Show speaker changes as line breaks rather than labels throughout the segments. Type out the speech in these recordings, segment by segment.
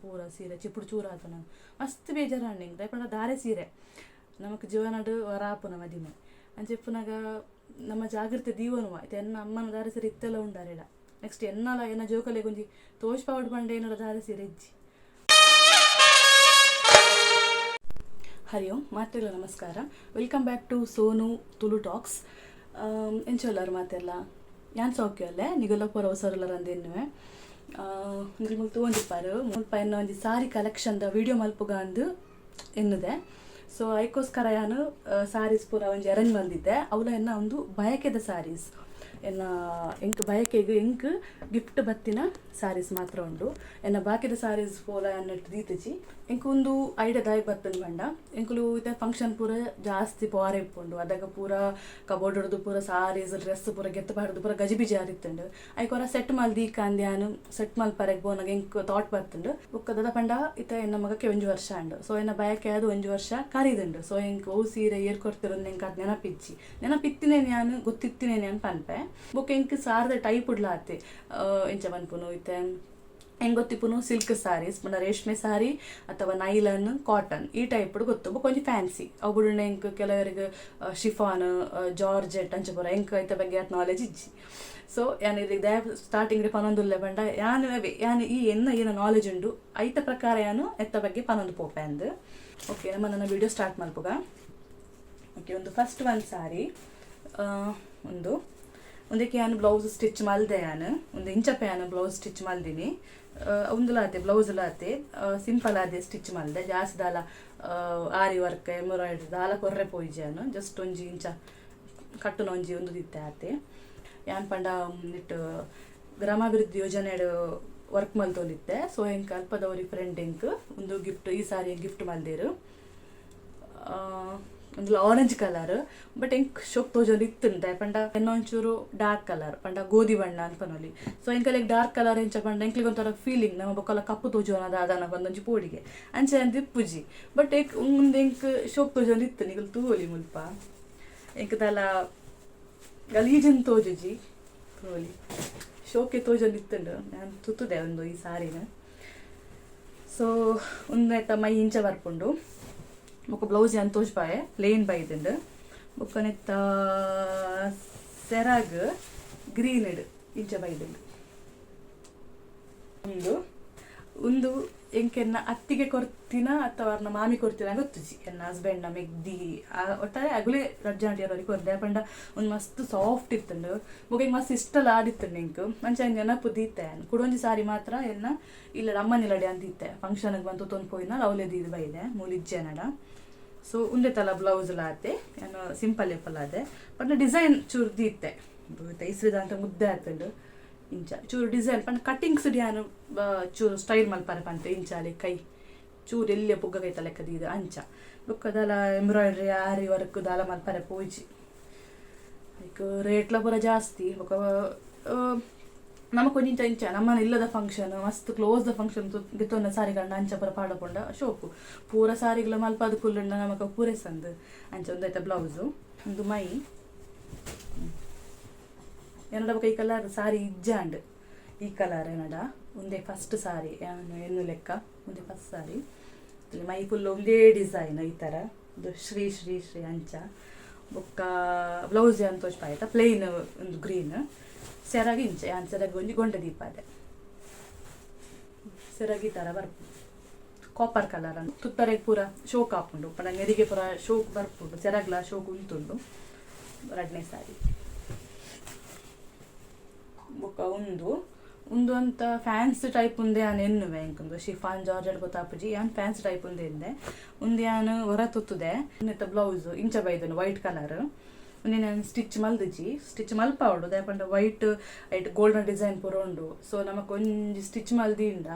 ಪೂರ ಸೀರೆ ಚಿಪ್ಪುಡು ಚೂರು ಆತನ ಮಸ್ತ್ ಬೇಜಾರಾಂಡ್ ಎಂಕ್ ದಾಯೆ ಪಂಡ ದಾರೆ ಸೀರೆ ನಮಕ್ ಜೀವನಡ್ ವರ ಆಪುನ ಮದಿಮೆ ಅಂಚ ಇಪ್ಪುನಗ ನಮ್ಮ ಜಾಗ್ರತೆ ದೀವೊನುವ ಇತ್ತೆ ಎನ್ನ ಅಮ್ಮನ ದಾರೆ ಸೀರೆ ಇತ್ತೆಲ ಉಂಡು ಅರೆಡ ನೆಕ್ಸ್ಟ್ ಎನ್ನಲ ಎನ್ನ ಜೋಕುಲೆಗ್ ಒಂಜಿ ತೋಜ್ಪಾವೊಡು ಪಂಡ ಎನ್ನಡ ದಾರೆ ಸೀರೆ ಇಜ್ಜಿ. ಹರಿ ಓಂ, ಮಾತೆರ್ಲ ನಮಸ್ಕಾರ. Welcome back to Sonu Tulu talks. ಎಂಚ ಉಲ್ಲರ್ ಮಾತೆರ್ಲ? ಯಾನ್ ಸೌಖ್ಯ ಉಲ್ಲೆ, ನಿಗುಲ್ಲ ಪೂರ ಹುಷಾರುಲ್ಲರ್ ಅಂದ್ ಎನ್ನುವೆ. ನಿಗುಲು ಮುಲ್ಪ ತೂವೊಂದಿಪ್ಪರ್, ಮುಲ್ಪ ಎನ್ನ ಒಂಜಿ ಸಾರಿ ಕಲೆಕ್ಷನ್ ದ ವಿಡಿಯೋ ಮಲ್ಪುಗ ಅಂದ್ ಎನ್ನುದೆ. ಸೊ ಐಕೋಸ್ಕರ ಯಾನ್ ಸಾರೀಸ್ ಪೂರ ಒಂಜಿ ಅರೇಂಜ್ ಮಲ್ದಿದ್ದೆ. ಅವ್ಲ ಎನ್ನ ಉಂದು ಬಯಕೆದ ಸಾರೀಸ್. ಎನ್ನ ಎಂಕ್ ಬಯಕೆಗ್ ಎಂಕ್ ಗಿಫ್ಟ್ ಬತ್ತಿನ ಸಾರೀಸ್ ಮಾತ್ರ ಉಂಡು. ಎನ್ನ ಬಾಕಿದ ಸಾರೀಸ್ ಪೂರ ಯಾನ್ ನೆಟ್ ದೀತಿಜಿ. ಎಂಕ್ ಉಂದು ಐಡಿಯಾ ದಾಯೆಗ್ ಬತ್ತ್ಂಡ್ ಪಂಡ ಎಂಕುಲು ಇತ್ತೆ ಫಂಕ್ಷನ್ ಪೂರ ಜಾಸ್ತಿ ಪೋರೆ ಇಪ್ಪುಂಡು. ಅದಗ ಪೂರ ಕಬೋರ್ಡ್ ಡ್ದ್ ಪೂರ ಸಾರೀಸ್ ಡ್ರೆಸ್ ಪೂರ ಗೆತ್ತ್ ಪಾಡ್ದ್ ಪೂರ ಗಜಿಬಿಜಿ ಆದಿತ್ತ್ಂಡ್. ಐಕ್ ಒರ ಸೆಟ್ ಮಲ್ತ್ ದೀಕ ಅಂದ್ ಯಾನ್ ಸೆಟ್ ಮಲ್ಪರೆಗ್ ಪೋನಗ ಎಂಕ್ ಥಾಟ್ ಬತ್ತ್ಂಡ್. ಬೊಕ್ಕ ದಾದ ಪಂಡ ಇತ್ತೆ ಎನ್ನ ಮಗಕ್ಕೆ ಒಂಜಿ ವರ್ಷ ಆಂಡ್. ಸೊ ಎನ್ನ ಬಯಕೆ ಆದ್ ಒಂಜಿ ವರ್ಷ ಕರಿದ್ಂಡ್. ಸೊ ಎಂಕ್ ಒವು ಸೀರೆ ಏರ್ ಕೊರ್ತೆರ್ ಅಂದ್ ಎಂಕ್ ಆತ್ ನೆನಪಿಜ್ಜಿ. ನೆನಪಿತ್ತಿನೆನ್ ಯಾನ್ ಗೊತ್ತಿತ್ತಿನೆನ್ ಯಾನ್ ಪನ್ಪೆ. ಬೊಕ್ಕ ಎಂಕ್ ಸಾರದ ಟೈಪ್ ಡ್ಲಾ ಆತೆ ಎಂಚ ಪನ್ಪುನು ಇತ್ತೆ ಎಂಕ್ ಗೊತ್ತಿಪ್ಪುನು ಸಿಲ್ಕ್ ಸಾರೀಸ್ ಪಂಡ ರೇಷ್ಮೆ ಸಾರಿ ಅಥವಾ ನೈಲನ್ ಕಾಟನ್ ಈ ಟೈಪ್ ಡ್ ಗೊತ್ತು. ಬೊಕ ಒಂಜಿ ಫ್ಯಾನ್ಸಿ ಅವು ಬುಡುಂಡ ಎಂಕ್ ಕೆಲವೆರೆಗ್ ಶಿಫಾನ್ ಜಾರ್ಜೆಟ್ ಅಂಚ ಪೂರ ಎಂಕ್ ಐತ ಬಗ್ಗೆ ಆತ್ ನಾಲೆಜ್ ಇಜ್ಜಿ. ಸೊ ಯಾನ್ ಇರೆಗ್ ದಾಯೆ ಸ್ಟಾರ್ಟಿಂಗ್ ಡೆ ಪನೊಂದುಲ್ಲೆ ಪಂಡ ಯಾನ್ ಅವೇ ಯಾನ್ ಈ ಎನ್ನ ಏನ ನಾಲೆಜ್ ಉಂಡು ಐತ ಪ್ರಕಾರ ಯಾನ್ ನೆತ್ತ ಬಗ್ಗೆ ಪನೊಂದು ಪೋಪೆ ಅಂದ್. ಓಕೆ ನಮ ನನ ವಿಡಿಯೋ ಸ್ಟಾರ್ಟ್ ಮಲ್ಪುಗ. ಓಕೆ ಒಂದು ಫಸ್ಟ್ ಒನ್ ಸಾರಿ ಉಂದು ಉಂದಕ್ಕೆ ಯಾನ್ ಬ್ಲೌಸ್ ಸ್ಟಿಚ್ ಮಲ್ದೆ. ಯಾನ್ ಉಂದು ಇಂಚಪ ಯಾನ್ ಬ್ಲೌಸ್ ಸ್ಟಿಚ್ ಮಲ್ದಿನಿ. ಉಂದುಲ ಆತೆ ಬ್ಲೌಸ್ ಆತೆ ಸಿಂಪಲ್ ಆದೆ ಸ್ಟಿಚ್ ಮಲ್ದೆ. ಜಾಸ್ತಿ ದಾಲ ಆರಿ ವರ್ಕ್ ಎಂಬ್ರಾಯ್ಡ್ರಿ ದಾಲ ಕೊರ್ರೆ ಪೋಯಿಜಿ ಯಾನ್. ಜಸ್ಟ್ ಒಂಜಿ ಇಂಚ ಕಟ್ಟುನ ಒಂಜಿ ಉಂದು ದಿತ್ತೆ ಆತೆ. ಯಾನ್ ಪಂಡ ನೆಟ್ ಗ್ರಾಮಾಭಿವೃದ್ಧಿ ಯೋಜನೆಡ್ ವರ್ಕ್ ಮಲ್ತೊಂದಿತ್ತೆ. ಸೊ ಎಂಕ್ ಅಲ್ಪದ ಒರಿ ಫ್ರೆಂಡ್ ಎಂಕ್ ಉಂದು ಗಿಫ್ಟ್ ಈ ಸಾರಿ ಗಿಫ್ಟ್ ಮಲ್ದೆರ್. ಉಂದುಲ ಆರೆಂಜ್ ಕಲರ್ ಬಟ್ ಎಂಕ್ ಶೋಕ್ ತೋಜೊಂದು ಇತ್ತುಂಡು. ದಾಯೆ ಪಂಡ ಎನ್ನ ಒಂಚೂರು ಡಾರ್ಕ್ ಕಲರ್ ಪಂಡ ಗೋಧಿ ಬಣ್ಣ ಅಂದ್ ಪನೊಲಿ. ಸೊ ಎಂಕಲೆಗ್ ಡಾರ್ಕ್ ಕಲರ್ ಎಂಚ ಪಂಡ ಎಂಕ್ಲೆಗ್ ಒಂಥರ ಫೀಲಿಂಗ್ ನಮ ಬೊಕಲ ಕಪ್ಪು ತೋಜುವನ ದಾದನ ಪಂದ್ ಒಂಜಿ ಪೋಡಿಗೆ ಅಂಚ ಅಂದ್ ಇಪ್ಪುಜಿ. ಬಟ್ ಎಂಕ್ ಉಂದು ಎಂಕ್ ಶೋಕ್ ತೋಜೊಂದು ಇತ್ತುಂಡು. ನಿಕುಲು ತೂವೊಲಿ ಮುಲ್ಪ ಎಂಕ್ ದಾಲ ಗಲೀಜುಂದು ತೋಜುಜಿ, ತೂವೊಲಿ ಶೋಕೆ ತೋಜೊಂದು ಇತ್ತುಂಡು. ಯಾನ್ ತುತುದೆ ಉಂದು ಈ ಸಾರಿನ್. ಸೊ ಉಂದೆತ ಮೈ ಇಂಚ ಬರ್ಪುಂಡು. ಬೊಕ ಬ್ಲೌಸ್ ಯಾನ್ ತೋಜ್ಪಾಯೆ ಪ್ಲೇನ್ ಬೈದ್ಂಡ್. ಬೊಕ ನೆತ್ತ ಸೆರಗ್ ಗ್ರೀನ್ ಡ್ ಇಂಚ ಬೈದ್ಂಡ್. ಉಂದು ಉಂದು ಎಂಕ್ ಎನ್ನ ಅತ್ತಿಗೆ ಕೊರ್ತಿನ ಅತ್ತ ಅರ್ನ ಮಾಮಿ ಕೊರ್ತಿನ ಗೊತ್ತುಜಿ. ಎನ್ನ ಹಸ್ಬೆಂಡ್ ನ ಮೆಗ್ದಿ ಒಟ್ಟಾರೆ ಅಗುಲೇ ರಡ್ಡ್ ಜನ ಏರೋರಿ ಕೊರ್ದೆ. ಪಂಡ ಉಂದು ಮಸ್ತ್ ಸಾಫ್ಟ್ ಇತ್ತ್ಂಡ್. ಬೊಕ ಎಂಕ್ ಮಸ್ತ್ ಇಷ್ಟಲ ಆದಿತ್ತ್ಂಡ್ ಎಂಕ್. ಅಂಚ ಯಾನ್ ನೆನಪು ದೀತೆ ಯಾನ್. ಕುಡೊಂಜಿ ಸಾರಿ ಮಾತ್ರ ಎನ್ನ ಇಲ್ಲಡ್ ಅಮ್ಮನ ಇಲ್ಲಡೆ ಅಂದ್ ಇತ್ತೆ ಫಂಕ್ಷನ್ ಗ್ ಬಂತು ತೊಂದು ಪೋಯಿನ ಅವಲೇ ದೀದ್ ಬೈದೆ ಮೂಲು ಇಜ್ಜೆನಡ. ಸೊ ಉಂದೆತಲ ಬ್ಲೌಸ್ ಲ ಆತೆ ಯಾನ್ ಸಿಂಪಲ್ ಏಪಲ ಆದೆ ಪಂಡ ಡಿಸೈನ್ ಚೂರು ದೀತೆ. ಇತ್ತೆ ಇಸ್ರಿದಾಂತ ಮುದ್ದೆ ಆತುಂಡು. ಇಂಚ ಚೂರು ಡಿಸೈನ್ ಪಂಡ ಕಟಿಂಗ್ಸ್ ಡ್ ಯಾನ್ ಚೂರು ಸ್ಟೈಲ್ ಮಲ್ಪರೆ ಪಂತೆ. ಇಂಚಾಲೆ ಕೈ ಚೂರು ಎಲ್ಯ ಪುಗ್ಗ ಕೈತ ಲೆಕ್ಕ ದೀದ್ ಅಂಚ ಬೊಕ್ಕ ದಾಲ ಎಂಬ್ರಾಯ್ಡ್ರಿ ಆರಿ ವರ್ಕ್ ದಾಲ ಮಲ್ಪರೆ ಪೋಯಿಜಿ. ಐಕ್ ರೇಟ್ ಲ ಪೂರ ಜಾಸ್ತಿ. ಬೊಕ್ಕ ನಮಕ್ ಒಂಜಿ ಇಂಚ ಇಂಚ ನಮ್ಮನ ಇಲ್ಲದ ಫಂಕ್ಷನ್ ಮಸ್ತ್ ಕ್ಲೋಸ್ ದ ಫಂಕ್ಷನ್ ಗೆತೊನ್ನ ಸಾರಿ ಕಂಡ ಅಂಚ ಪೂರ ಪಾಡ ಪೋಂಡ ಶೋಕು. ಪೂರ ಸಾರಿಗ್ಲ ಮಲ್ಪಾದ್ ಕುಲ್ಲುಂಡ ನಮಕ್ ಪೂರೆ ಸಂದ್. ಅಂಚ ಉಂದು ಐತ ಬ್ಲೌಸ್ ಉಂದು ಮೈ. ಎನ್ನಡ ಬೊಕ ಈ ಕಲರ್ ಸಾರಿ ಇಜ್ಜಾಂಡ್. ಈ ಕಲರ್ ಎನ್ನಡ ಉಂದೇ ಫಸ್ಟ್ ಸಾರಿ ಯಾನ್ ಎನ್ನು ಲೆಕ್ಕ ಉಂದೇ ಫಸ್ಟ್ ಸಾರಿ. ಮೈ ಫುಲ್ ಒಂದೇ ಡಿಸೈನ್ ಈ ತರ ಉಂದು ಶ್ರೀ ಶ್ರೀ ಶ್ರೀ ಅಂಚ. ಬೊಕ್ಕ ಬ್ಲೌಸ್ ಯಾನ್ ತೋಜ್ಪಾಯತ ಪ್ಲೇನ್ ಉಂದು ಗ್ರೀನ್ ಸೆರಗ್ ಇಂಚ. ಯಾನ್ ಸೆರಗ್ ಒಂಜಿ ಗೊಂಡೆ ದೀಪಾದೆ. ಸೆರಗ್ ಈ ತರ ಬರ್ಪುಂಡು ಕಾಪರ್ ಕಲರ್ ಅಂದ್ ತುತ್ತರೆಗ್ ಪೂರ ಶೋಕ್ ಆಪುಂಡು. ಪಂಡ ನೆರಿಗೆ ಪೂರ ಶೋಕ್ ಬರ್ಪುಂಡು. ಸೆರಗ್ಲ ಶೋಕ್ ಉಂತುಂಡು. ರಡ್ಡನೇ ಸಾರಿ ಬೊಕ್ಕ ಉಂದು ಉಂದು ಒಂತ ಫ್ಯಾನ್ಸಿ ಟೈಪ್ ಉಂದು ಯಾನ್ ಎನ್ನುವೆ. ಎಂಕ್ ಉಂದು ಶಿಫಾನ್ ಜಾರ್ಜೆಟ್ ಗೊತ್ತಾಪುಜಿ. ಯಾನ್ ಫ್ಯಾನ್ಸಿ ಟೈಪ್ ಉಂದು ಎನ್ನುವೆ. ಉಂದು ಯಾನ್ ಒರ ತುತ್ತುದೆ. ಉಂದೆತ ಬ್ಲೌಸ್ ಇಂಚ ಬೈದುಂಡು ವೈಟ್ ಕಲರ್. ಉಂದೆನ್ ಯಾನ್ ಸ್ಟಿಚ್ ಮಲ್ದಿಜಿ. ಸ್ಟಿಚ್ ಮಲ್ಪಾವೊಡು ದಾಯೆ ಪಂಡ ವೈಟ್ ಐಟ್ ಗೋಲ್ಡನ್ ಡಿಸೈನ್ ಪೂರ ಉಂಡು. ಸೊ ನಮಕ್ ಒಂಜಿ ಸ್ಟಿಚ್ ಮಲ್ದಿಂಡ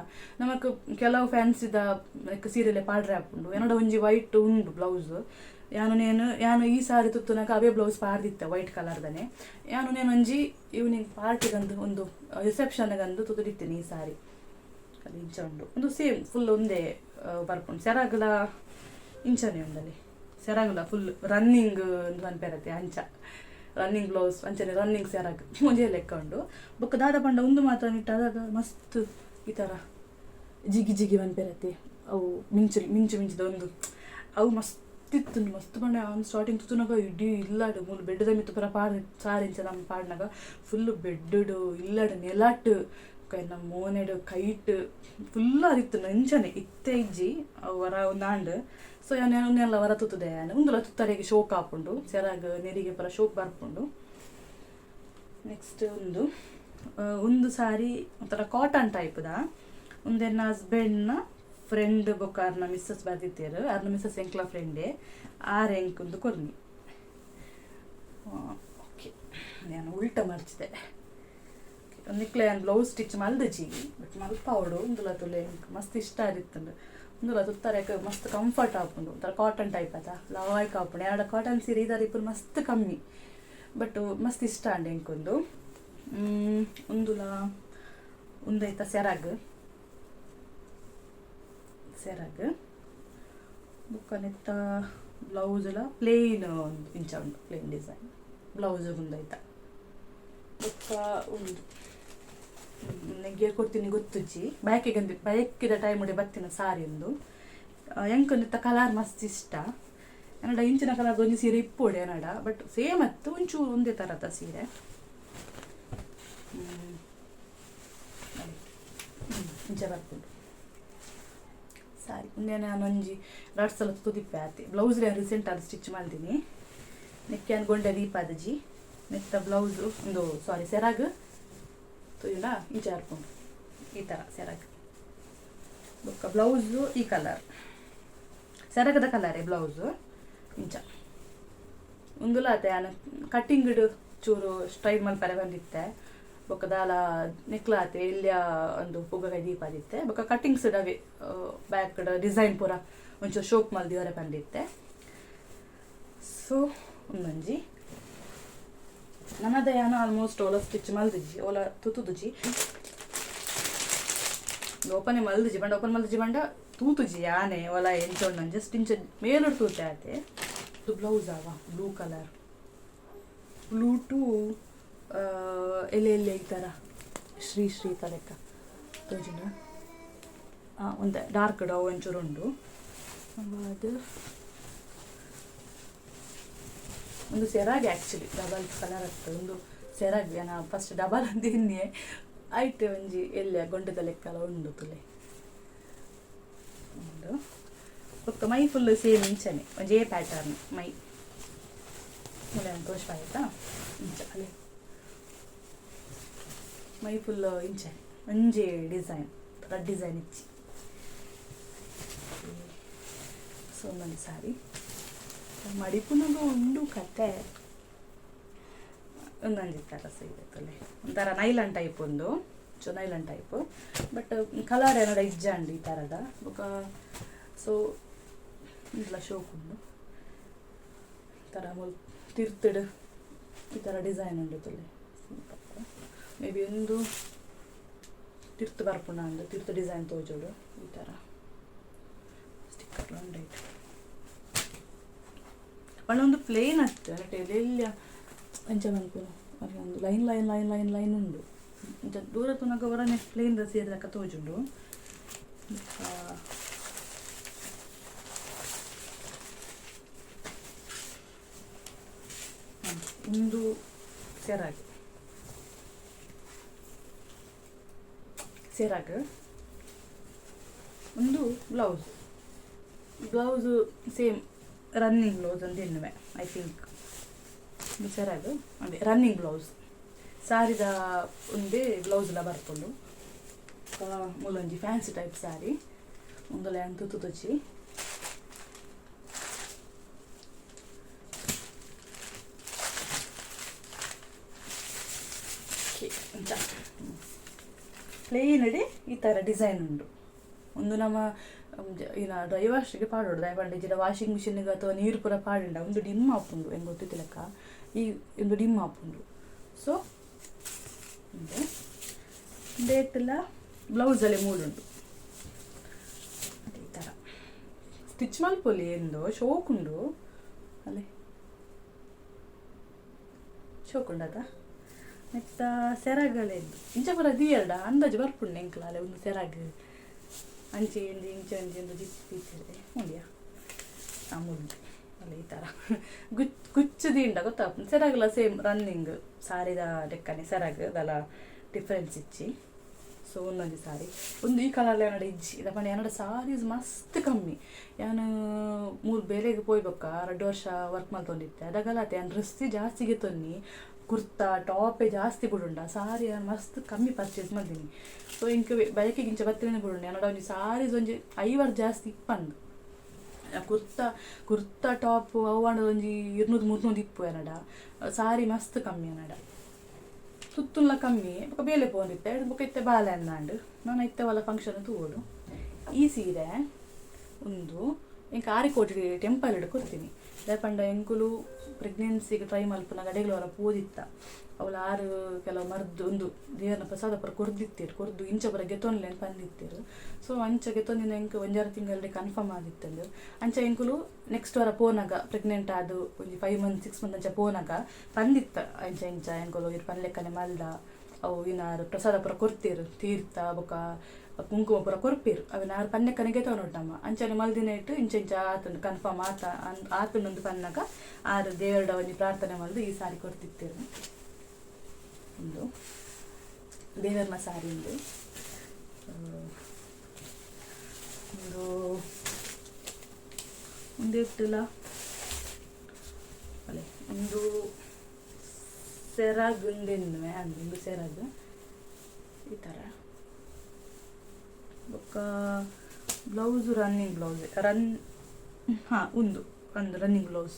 ನಮಕ್ ಕೆಲವು ಫ್ಯಾನ್ಸಿದ ಸೀರೆಲೆ ಪಾಡ್ರೆ ಆಪುಂಡು. ಎನಡ ಒಂಜಿ ವೈಟ್ ಉಂಡು ಬ್ಲೌಸ್. ಯಾನ್ ನೇನ್ ಯಾನ್ ಈ ಸಾರಿ ತುತ್ತುನಗ ಅವೇ ಬ್ಲೌಸ್ ಪಾಡ್ದಿತ್ತೆ ವೈಟ್ ಕಲರ್ದನೆ. ಯಾನ್ ನೇನ್ ಒಂಜಿ ಈವ್ನಿಂಗ್ ಪಾರ್ಟಿಗಂದ್ ಉಂದು ರಿಸೆಪ್ಷನ್ಗಂದ್ ತುತುದಿತ್ತಿನಿ ಈ ಸಾರಿ. ಅದು ಇಂಚ ಉಂಡು. ಉಂದು ಸೇಮ್ ಫುಲ್ ಒಂದೇ ಬರ್ಪುಂಡು. ಸೆರಗ್ಲ ಇಂಚನೆ ಉಂಡಲಿ. ಸೆರಗ್ಲ ಫುಲ್ ರನ್ನಿಂಗ್ ಉಂದು ಪನ್ಪೆರತೆ ಅಂಚ ರನ್ನಿಂಗ್ ಬ್ಲೌಸ್ ಅಂಚನೆ ರನ್ನಿಂಗ್ ಸೆರಗ್ ಒಂಜೇ ಲೆಕ್ಕ ಉಂಡು. ಬೊಕ್ಕ ದಾದ ಪಂಡ ಉಂದು ಮಾತ್ರ ನಿಟ್ಟ್ ಅದಗ ಮಸ್ತ್ ಈ ತರ ಜಿಗಿ ಜಿಗಿ ಪನ್ಪೆರತ್ತೆ ಅವು ಮಿಂಚು ಮಿಂಚು ಮಿಂಚಿದ ಒಂದು ಅವು ಮಸ್ತ್ ಇತ್ತುಂಡು. ಮಸ್ತ್ ಪಂಡ ಅವ್ನು ಸ್ಟಾರ್ಟಿಂಗ್ ತುತುನಗ ಇಡೀ ಇಲ್ಲಡ್ ಮೂಲು ಬೆಡ್ದ ಮಿತ್ತ್ ಪೂರ ಪಾಡ್ ಸಾರಿ ಇಂಚ ನಮ್ಮ ಪಾಡ್ನಗ ಫುಲ್ ಬೆಡ್ಡ್ ಇಲ್ಲಡ್ ನೆಲಟ್ ಎನ್ನ ಮೋನೆಡ್ ಕೈಟ್ ಫುಲ್ ಆದಿತ್ತುಂಡು ಇಂಚನೆ. ಇತ್ತೆ ಇಜ್ಜಿ, ಅವು ವರ ಒಂದಾಂಡ್. ಸೊ ಯಾನ್ ಉಂದೆಲ್ಲ ವರ ತುತುದೆ ಯಾನ್. ಉಂದುಲ ತುತ್ತರೆಗ್ ಶೋಕ್ ಆಪುಂಡು, ಸೆರಗ್ ನೆರಿಗೆ ಪೂರ ಶೋಕ್ ಬರ್ಪುಂಡು. ನೆಕ್ಸ್ಟ್ ಉಂದು ಉಂದು ಸಾರಿ ಒಂಥರ ಕಾಟನ್ ಟೈಪ್ದ. ಉಂದೆನ್ನ ಹಸ್ಬೆಂಡ್ನ ಫ್ರೆಂಡ್ ಬೊಕ್ಕ ಅರ್ನ ಮಿಸ್ಸಸ್ ಬರ್ದಿತ್ತೇರು. ಅರ್ನ ಮಿಸ್ಸಸ್ ಎಂಕ್ಲ ಫ್ರೆಂಡೇ, ಆರ್ ಎಂಕ್ ಉಂದು ಕೊರ್ನಿ. ಓಕೆ, ನಾನು ಉಲ್ಟ ಮರ್ಚಿದೆ. ನಿಕ್ಲೆ ಯಾನ್ ಬ್ಲೌಸ್ ಸ್ಟಿಚ್ ಮಲ್ದಿಜಿ, ಬಟ್ ಮಲ್ಪಾವಡು. ಉಂದುಲ ತುಲೆ ಎಂಕ್ ಮಸ್ತ್ ಇಷ್ಟ ಆದಿತ್ತುಂಡು. ಉಂದುಲ ತುತ್ತರೆಕ್ ಮಸ್ತ್ ಕಂಫರ್ಟ್ ಆಪುಂಡು. ಒಂಥರ ಕಾಟನ್ ಟೈಪ್ ಅದ, ಲಾಯ್ಕ್ ಆಪುಂಡು. ಎರಡು ಕಾಟನ್ ಸೀರೆ ಇದಾರೆ ಇಪ್ಪು ಮಸ್ತ್ ಕಮ್ಮಿ, ಬಟ್ ಮಸ್ತ್ ಇಷ್ಟ ಆಂಡ್ ಎಂಕೊಂದು. ಉಂದುಲ ಉಂದೈತ ಸೆರಗ್ ಸೆರಗ್ ಬೊಕ್ಕ ನೆತ್ತ ಬ್ಲೌಸ್ ಲ ಪ್ಲೇನ್ ಇಂಚ ಉಂಡು, ಪ್ಲೇನ್ ಡಿಸೈನ್ ಬ್ಲೌಸ್ ಉಂದೈತ. ಬೊಕ್ಕ ಉಂದು ನೆಗ್ಗೆ ಕೊಡ್ತೀನಿ ಗೊತ್ತುಜ್ಜಿ, ಬಯಕೆಗೆ ಬಯಕಿದ ಟೈಮ್ ಬತ್ತಿನ ಸಾರಿ ಉಂದು. ಎಂಕ್ ನೆತ್ತ ಕಲರ್ ಮಸ್ತ್ ಇಷ್ಟ. ಎನ್ನಡ ಇಂಚಿನ ಕಲರ್ ಒಂಜಿ ಸೀರೆ ಇಪ್ಪೊಡೆ ಎನ್ನಡ, ಬಟ್ ಸೇಮ್ ಅತ್ತು, ಒಂಚೂರು ಒಂದೇ ತರದ ಸೀರೆ. ಇಂಚ ಬರ್ಪುಂಡು ಸಾರಿ. ಉಂದೆ ನಾನು ಒಂಜಿ ರಡ್ಡ್ ಸಲ ತುದಿಪ್ಪೆ ಆತೆ. ಬ್ಲೌಸ್ ರೀಸೆಂಟ್ ಆದ್ ಸ್ಟಿಚ್ ಮಲ್ದಿನಿ. ನೆಕ್ಕೆ ಗೊಂಡೆ ದೀಪಾದಜಿ. ನೆತ್ತ ಬ್ಲೌಸ್ ಒಂದು ಸಾರಿ ಸೆರಗ್ ತೂಯುಂಡ ಇಂಚ ಬರ್ಪುಂಡು ಈ ಥರ ಸೆರಗ್. ಬೊಕ್ಕ ಬ್ಲೌಸು ಈ ಕಲರ್ ಸೆರಗದ ಕಲರೇ ಬ್ಲೌಸು ಇಂಚ. ಉಂದುಲ ಅತೆ ಯಾನ್ ಕಟ್ಟಿಂಗ್ಡ್ ಚೂರು ಸ್ಟೈಲ್ ಮಲ್ಪರೆ ಬಂದಿತ್ತೆ. ಬೊಕ್ಕ ದಾಲ ನೆಕ್ಲ ಆತೆ ಎಲ್ಯ ಒಂದು ಪುಗ್ಗ ದೀಪಾದಿತ್ತೆ. ಬೊಕ್ಕ ಕಟ್ಟಿಂಗ್ಸ್ ಅವೇ ಬ್ಯಾಕ್ ಡಿಸೈನ್ ಪೂರ ಒಂಚೂರು ಶೋಕ್ ಮಲ್ದಿವರೆ ಬಂದಿತ್ತೆ. ಸೊ ಒಂದೊಂಜಿ ನನ್ನದ ಯಾನ ಆಲ್ಮೋಸ್ಟ್ ಓಲ ಸ್ಟಿಚ್ ಮಲ್ದಿಜಿ, ಓಲ ತುತುದುಜಿ, ಓಪನ್ ಮಲ್ದಿಜಿ ಬಂಡ, ಓಪನ್ ಮಲ್ದಿಜಿ ಬಂಡ ತೂತುಜಿ ಯಾನೆ ಒಲ ಎಂಚ ಜಸ್ಟ್ ಇಂಚ ಮೇಲುಡ್ ತೂತೆ ಆತೆ. ಇದು ಬ್ಲೌಸ್ ಆವ ಬ್ಲೂ ಕಲರ್, ಬ್ಲೂ ಟು ಎಲೆ ಎಲೆ ಈ ಥರ ಶ್ರೀ ಶ್ರೀ ತಲೆಕ್ಕ ತೋಜುಂಡ ಒಂದೆ ಡಾರ್ಕ್ ಡವ್ ಒಂಚೂರು ಉಂಡು. ಅದು ಒಂದು ಸೆರಾಗ್ ಆ್ಯಕ್ಚುಲಿ ಡಬಲ್ ಕಲರ್ ಆಗ್ತದೆ. ಒಂದು ಸೆರಾಗ್ ನಾ ಫಸ್ಟ್ ಡಬಲ್ ಅಂತ ಎನ್ನಿಯೆ, ಐಟ್ ಒಂಜಿ ಎಲ್ಯ ಗೊಂಡೆದ ಲೆಕ್ಕಲ ಉಂಡು ತುಲೆ ಉಂಡು. ಬೊಕ್ಕ ಮೈ ಫುಲ್ ಸೇಮ್ ಇಂಚನೆ ಒಂಜೇ ಪ್ಯಾಟರ್ನ್ ಮೈ ಮೂಲೆ ತೋಷ ಆಯ್ತಾ ಇಂಚ ಅಲ್ಲೇ ಮೈ ಫುಲ್ ಇಂಚನೆ ಒಂಜೇ ಡಿಸೈನ್ ಡಿಸೈನ್ ಇಚ್ಚಿ. ಸೊ ಒಂದೊಂದು ಸಾರಿ ಮಡಿಪುನಗ ಉಂಡು ಕತೆ. ಒಂದೊಂದು ಥರ ಸೀರೆ ತುಲೆ ಒಂಥರ ನೈಲನ್ ಟೈಪ್ ಒಂದು ಚು ನೈಲನ್ ಟೈಪ್, ಬಟ್ ಕಲರ್ ಏನಾರ ಇಜ್ಜಾಂಡ್ ಈ ಥರದ. ಬೊಕ್ಕ ಸೊ ಇಂದ್ಲ ಶೋಕ್ ಉಂಡು ಈ ಥರ ಮುಲ್ ತಿರ್ತುಡು ಈ ಥರ ಡಿಸೈನ್ ಉಂಡು ತುಲೆ. ಮೇ ಬಿ ಒಂದು ತಿರ್ತು ಬರ್ಪುಂಡ ಅಂದು ತಿರ್ತು ಡಿಸೈನ್ ತೋಜೋಡು. ಈ ಥರ ಸ್ಟಿಕ್ಕರ್ ಉಂಡು. ಪಂಡ ಒಂದು ಪ್ಲೇನ್ ಅತ್ತೆ ಎಲ್ಲೆಲ್ಲ ಅಂಚ ಮನ್ಪುನು ಒಂದು line line line line line ಉಂಡು. ಇಂಚ ದೂರ ತೂನಗ ಹೊರನೆ ಪ್ಲೇನ್ the ಸೀರೆ ತೋಜುಂಡು. ಉಂದು ಸೆರಗ್ ಸೆರಗ್ ಒಂದು blouse blouse same running blouse ಅಂತ ಎನ್ನುವೆ I think. ಸೆರಗ್ ಅದೇ ರನ್ನಿಂಗ್ ಬ್ಲೌಸ್ ಸಾರಿದ ಒಂದೇ ಬ್ಲೌಸ್ ಎಲ್ಲ ಬರ್ಪುಂಡು. ಮೂಲೊಂಜಿ ಫ್ಯಾನ್ಸಿ ಟೈಪ್ ಸಾರಿ ಉಂದುಲ ಯಾನ್ ತುತುದುಜಿ. ಇಂಚ ಪ್ಲೇನ್ ಈ ಥರ ಡಿಸೈನ್ ಉಂಡು. ಒಂದು ನಮ್ಮ ಇನ್ನ ಡ್ರೈ ವಾಶ್ಗೆ ಪಾಡೋಡು ದಾಯೆ ಇಜ್ಜಿಡ ವಾಷಿಂಗ್ ಮಿಷಿನ್ಗೆ ಅಥವಾ ನೀರು ಪೂರ ಪಾಡಿಂಡ ಒಂದು ಡಿಮ್ ಆಪುಂಡು ಎಂಕ್ ಗೊತ್ತಿತ್ತಿಲೆಕ್ಕ ಈ ಒಂದು ಡಿಮ್ ಆಪುಂಡು. ಸೊ ಡೇಟೆಲ್ಲ ಬ್ಲೌಸಲ್ಲಿ ಮೂಲುಂಡು ಈ ಥರ ಸ್ಟಿಚ್ ಮಲ್ಪೊಲಿ ಎಂದು ಶೋಕುಂಡು ಅಲ್ಲೇ ಶೋಕುಂಡದ. ನೆತ್ತ ಸೆರಗಲೆಂದು ಇಂಚ ಪೂರ ದೀಯಲ್ಡ ಅಂದಾಜು ಬರ್ಪುಂಡು ಎಂಕ್ಲ ಅಲೆ ಒಂದು ಸೆರಗ್. ಅಂಚೆ ಒಂಜಿ ಇಂಚೆ ಒಂಜಿ ಒಂದು ಜಿಪ್ ದೀತೆರ್ ಮೂಲ್ಯ ಆ ಮುಲ್ಲು ಅಲ್ಲ ಈ ಥರ ಗುಚ್ ಕುಚ್ಚು ದೀಂಡ ಗೊತ್ತಾಪುಂಡು. ಸೆರಗ್ಲ ಸೇಮ್ ರನ್ನಿಂಗ್ ಸಾರಿದ ಲೆಕ್ಕನೆ ಸೆರಗ್ ದಾಲ ಡಿಫರೆನ್ಸ್ ಇಜ್ಜಿ. ಸೊ ಉಂದೊಂಜಿ ಸಾರಿ, ಉಂದು ಈ ಕಲರ್ಲ ಎನ್ನಡ ಇಜ್ಜಿ. ದಾದ ಪಂಡ ಎನ್ನಡ ಸಾರೀಸ್ ಮಸ್ತ್ ಕಮ್ಮಿ. ಯಾನ್ ಮೂಲು ಬೇಲೆಗ್ ಪೋಯಿ ಬೊಕ್ಕ 2 ವರ್ಷ ವರ್ಕ್ ಮಲ್ತೊಂದಿತ್ತೆ. ಅದಗಲಾತೆ ಯಾನ್ ಡ್ರೆಸ್ ಜಾಸ್ತಿ ಗೆತೊನ್ನಿ, ಕುರ್ತಾ ಟಾಪೇ ಜಾಸ್ತಿ ಬುಡುಂಡ. ಸಾರಿ ಯಾನ್ ಮಸ್ತ್ ಕಮ್ಮಿ ಪರ್ಚೇಸ್ ಮಲ್ದಿನಿ. ಸೊ ಎಂಕ್ ಬಯಕೆಗ್ ಇಂಚ ಬತ್ತಿನ ಬುಡುಂಡು. ಎನ್ನಡ ಒಂಜಿ ಸಾರೀಸ್ ಒಂಜಿ 50 ಜಾಸ್ತಿ ಇಪ್ಪಂದ್. ಕುರ್ತಾ ಕುರ್ತಾ ಟಾಪ್ ಅವು ಆಂಡ ಒಂಜಿ 200 300 ಇಪ್ಪು ಎನ್ನಡ. ಸಾರಿ ಮಸ್ತ್ ಕಮ್ಮಿ ಎನ್ನಡ. ಸುತ್ತುಲ್ಲ ಕಮ್ಮಿ. ಬೊಕ ಬೇಲೆ ಪೋವೊಂದಿತ್ತೆ ಬೊಕ ಇತ್ತೆ ಬಾಲೆ ಅಂದಾಂಡ್. ನನ ಇತ್ತೆ ಒಲ ಫಂಕ್ಷನ್ ತೂವೊಡು. ಈ ಸೀರೆ ಉಂದು ಎಂಕ್ ಆರಿಕೋಟಿ ಟೆಂಪಲ್ ಡ್ ಕೊರ್ತಿನಿ. ದಾಯೆ ಪಂಡ ಎಂಕುಲು ಪ್ರೆಗ್ನೆನ್ಸಿಗ್ ಟ್ರೈ ಮಲ್ಪುನಗ ಅಡೆಗ್ಲ ಒರ ಪೋದಿತ್ತ. ಅವ್ಲು ಆರ್ ಕೆಲವು ಮರ್ದ್ ಉಂದು ದೇವೆರ್ನ ಪ್ರಸಾದ ಪೂರ ಕೊರ್ದಿತ್ತೆರ್. ಕೊರ್ದು ಇಂಚ ಪೂರ ಗೆತೊನ್ಲೆ ಅಂದ್ ಪಂದಿತ್ತೆರ್. ಸೊ ಅಂಚ ಗೆತೊಂದಿನ ಎಂಕ್ ಒಂಜಾರು ತಿಂಗಲ್ಡೆ ಕನ್ಫರ್ಮ್ ಆದಿತ್ತ್ಂಡ್. ಅಂಚ ಎಂಕುಲು ನೆಕ್ಸ್ಟ್ ವಾರ ಪೋನಗ ಪ್ರೆಗ್ನೆಂಟ್ ಆದ್ ಒಂಜಿ 5 ಮಂತ್ 6 ಮಂತ್ ಅಂಚ ಪೋನಗ ಪಂದಿತ್ತ ಅಂಚ ಇಂಚ ಎಂಕುಲು ಇರ್ ಪನ್ಲೆಕ್ಕನೆ ಮಲ್ದ ಅವು ಇನಾರ್ ಪ್ರಸಾದ ಪೂರ ಕೊರ್ತೆರ್ ತೀರ್ಥ ಬೊಕ ಕುಂಕುಮ ಪೂರ ಕೊರ್ಪೆರ್ ಅವೆನ್ ಆರ್ ಪನ್ಲೆಕ್ಕನೆ ಗೆತೊನೊಡು ನಮ ಅಂಚನೆ ಮಲ್ದಿನೈಟ್ ಇಂಚ ಇಂಚ ಆತ್ಂಡ್ ಕನ್ಫರ್ಮ್ ಆತ ಆತ್ಂಡ್ ಅಂದ್ ಪನ್ನಗ ಆರ್ ದೇವೆರ್ಡ ಒಂಜಿ ಪ್ರಾರ್ಥನೆ ಮಲ್ದ್ ಈ ಸಾರಿ ಕೊರ್ತಿತ್ತೆರ್. ಉಂದು ದೇವೆರ್ನ ಸಾರಿ ಉಂದು. ಉಂದು ಉಂದೆಟ್ಟುಲ ಅಲೆ ಉಂದು ಸೆರಗ್ ಉಂದೆನ್ನುವೆ ಅಂದ್ ಉಂದು ಸೆರಗ್ ಈ ತರ. ಬೊಕ್ಕ ಬ್ಲೌಸ್ ರನ್ನಿಂಗ್ ಬ್ಲೌಸ್ ರನ್ ಹಾ ಉಂದು ಒಂದು ರನ್ನಿಂಗ್ ಬ್ಲೌಸ್